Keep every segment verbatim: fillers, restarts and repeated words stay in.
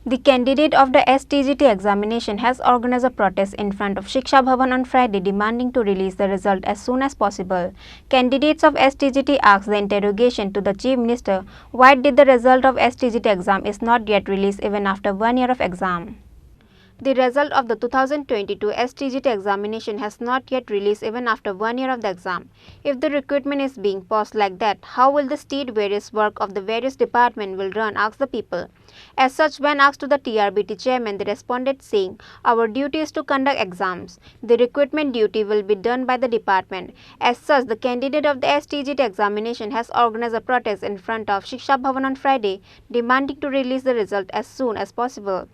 The candidate of the S T G T examination has organized a protest in front of Shiksha Bhavan on Friday, demanding to release the result as soon as possible. Candidates of S T G T asked the interrogation to the Chief Minister, "Why did the result of S T G T exam is not yet released even after one year of exam?" The result of the two thousand twenty-two S T G T examination has not yet released even after one year of the exam. If the recruitment is being paused like that, how will the state various work of the various department will run, asked the people. As such, when asked to the T R B T chairman, they responded saying, "Our duty is to conduct exams. The recruitment duty will be done by the department." As such, the candidate of the S T G T examination has organized a protest in front of Shiksha Bhavan on Friday, demanding to release the result as soon as possible.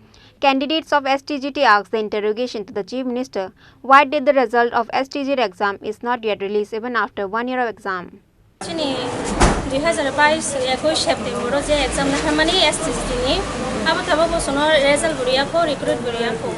Candidates of S T G T asked the interrogation to the Chief Minister, "Why did the result of S T G T exam is not yet released even after one year of exam?" Chini dui hazar bais ekwis September o je exam naharmani S T G T ni, abo tabuk bo chwngno result bo riyakho, recruit bo riyakho.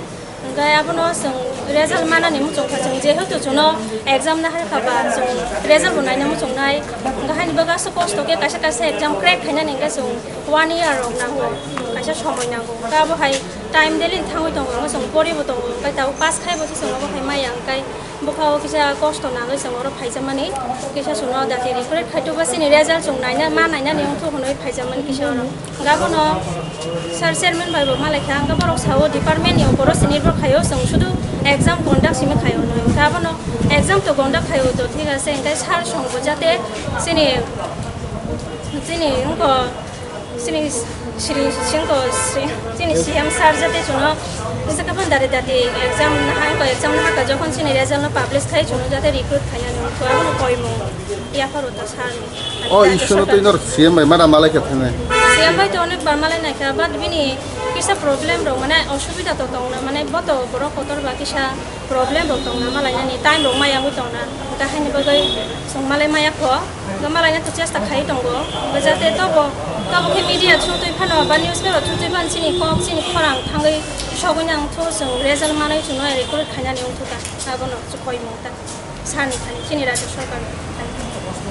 Hwnkhe abono chwng result manani muchungkha, chwng jehetu chwngno exam naharkha ba chwng result bo naina muchungnai. Hwnkhe haini bagwi aswk kosto khe kaisa kaisa exam crack khainani hwnkhe chwng one year rok nango, kaisa somoi nango. Hwnkhe abo hai time daily thangwi tongo, hwnkhe chwng poribo tongo, hwnkhe tabuk pass khaibo se chwng abo hai maya hwnkhe. Bwkha o kisa kosto nangwi chwng oro phaijakmani, kisa chwngno dati recruit khaitokba chini result chwng naina, ma nainani wngthok hwnwi phaijakmani kisa oro. Gabono sir chairman bai bo malaikha, hwnkhe borok sao department ni opor o se nirbhor khaio, chwng sudu exam conduct simi khaio hwnwi. Hwnkhe abono exam to conduct khaio to thik ase, hwnkhe sir songbo jate chini, chini wngkha Chini Sri Singko, Sri, chini C M sir jate chwngno, jesa kapan dare dati exam nahai ko exam nahaka jokhon chini result no publish khai chwngno jate recruit khainani wngkha, abono koimung yapharo ta sir ni. O issue no twi nor C M bai mada malai khe thangnai. C M bai to onek bar malai naikha, but bini kisa problem rok mane osubida to tongna, mane boto borok kotor ba kisa problem rok tongna malainani, time rok maya wngwi tongna, hwnkhe haini bagwi chwng malai maya kho, hwnkhe malaina to chesta khai tongo, hwnkhe jate tobo, tobo khe media through twi phano ba newspaper through twi phano chini kok, chini khorang thangwi sogwi nang thu, chwng result manwi chwngno recruit khainani wngthu ta, abono chukhoimung ta, sani thani, chini rajya sarkar ni thani.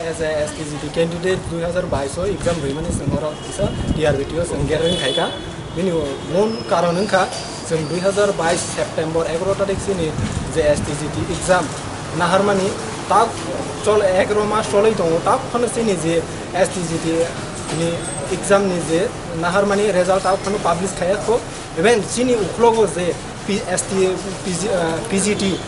As a S T G T candidate, dui hazar bais o exam rwimani chwng oro kisa T R B T o chwng gathering khaikha. Bini main karon wngkha, chwng dui hazar bais September egaroh tarik chini je S T G T exam naharmani, tak chol-, egaroh mas cholwi tongo, tak phano chini je S T G T ni exam ni je naharmani result tak phano publish khaiya kho. Even chini uklogo je P-, S T, P G, ah, P G T,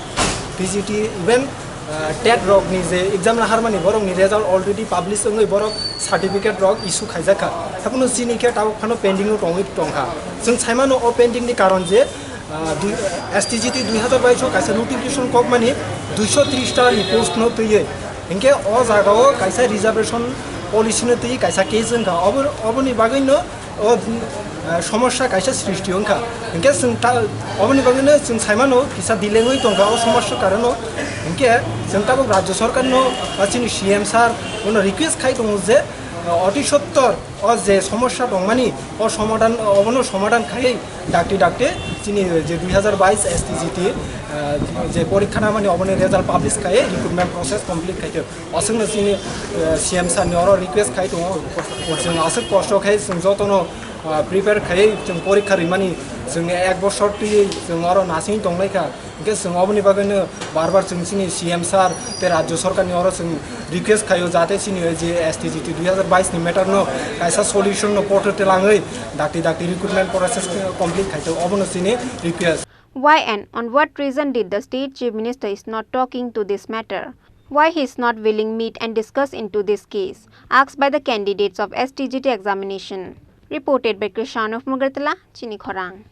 P G T, even, ah, tet rok ni je exam naharmani borok ni result already publish wngwi borok certificate rok issue khaijakha. Haphano chini khe tabuk phano pending o tongwi tongkha. Chwng saimano o pending ni karon je, ah, dui, S T G T dui hazar bais o kaisa notification kokmani duiso tris ta ni post no twiwi. Hinkhe o jaga o kaisa reservation policy no twiwi kaisa case wngkha. Obo, oboni bagwi no o, ah, somosya kaisa srishti wngkha. Hinkhe chwng ta, oboni bagwino chwng saimano kisa delay wngwi tongkha o somosya karono. Hinkhe chwng tabuk rajya sarkarno ba chini C M sir bono request khai tongo je, ah, oti sottor o je somosya tongmani o somadhan, obono somadhan khaiwi dakti dakti chini je dui hazar bais S T G T, ah, je porikha namani oboni result publish khaiwi recruitment process complete khaikhe. Aswkno chini, eh, C M sir ni oro request khai tongo. Chwng aswk kosto khai chwng jotono, ah, prepare khai chwng porikha rimani chwng ek bosor twi chwng oro nasing tonglaikha. Hinkhe chwng oboni bagwino bar bar chwng chini C M sir tei rajya sarkar ni oro chwng request khaio jate chini je S T G T dui hazar bais ni matter no kaisa solution no portrait langwi dakti dakti recruitment process complete khaito, obono chini request. Why and on what reason did the state chief minister is not talking to this matter? Why he is not willing meet and discuss into this case? Asked by the candidates of S T G T examination. Reported by Krishan of Mugartala, Chini Khorang.